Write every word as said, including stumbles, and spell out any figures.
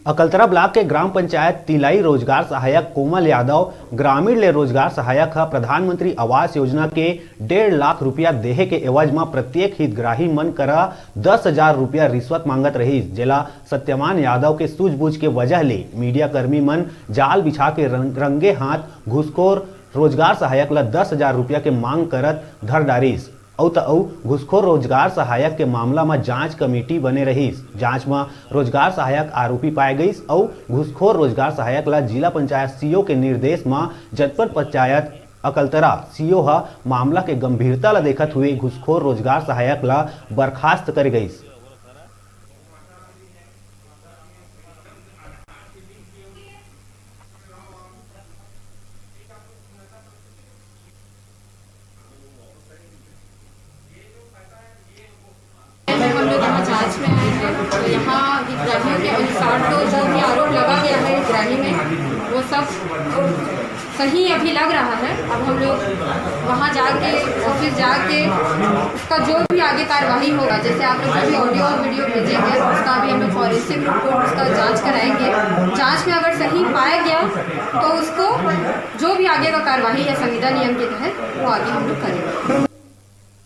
Akaltara block के ग्राम पंचायत तिलाई रोजगार सहायक कोमल यादव ग्रामीण ले रोजगार सहायक ह प्रधानमंत्री आवास योजना के डेढ़ लाख रुपया देहे के एवज म प्रत्येक हितग्राही मन करा दस हजार रुपया रिश्वत मांगत रहिस, जेला सत्यवान यादव के सूझबूझ के वजह ले मीडिया कर्मी मन जाल बिछा के रंग-, रंगे हाथ घुसखोर रोजगार सहायक ल दस हजार रुपया के मांग करत धर डारिस। अउ त अउ घुसखोर रोजगार सहायक के मामला म जांच कमेटी बने रहिस। जांच म रोजगार सहायक आरोपी पाए गइस अउ घुसखोर रोजगार सहायक ल जिला पंचायत सीओ के निर्देश म जनपद पंचायत अकलतरा सीओ ह मामला के गंभीरता ल देखत हुए घुसखोर रोजगार सहायक ल बर्खास्त करे गइस। हम लोग यहाँ जांच में आए हैं, तो यहाँ हितग्राहियों के अनुसार तो जो भी आरोप लगा गया है हितग्राही में, वो सब सही अभी लग रहा है। अब हम लोग वहाँ जाके, ऑफिस जाके, उसका जो भी आगे कार्यवाही होगा, जैसे आप लोग जो भी ऑडियो और वीडियो भेजेंगे, उसका भी हम लोग फॉरेंसिक रिपोर्ट, उसका जांच कराएंगे। जांच में अगर सही पाया गया, तो उसको जो भी आगे का कार्यवाही या संविदा नियम के तहत, वो आगे हम लोग करेंगे।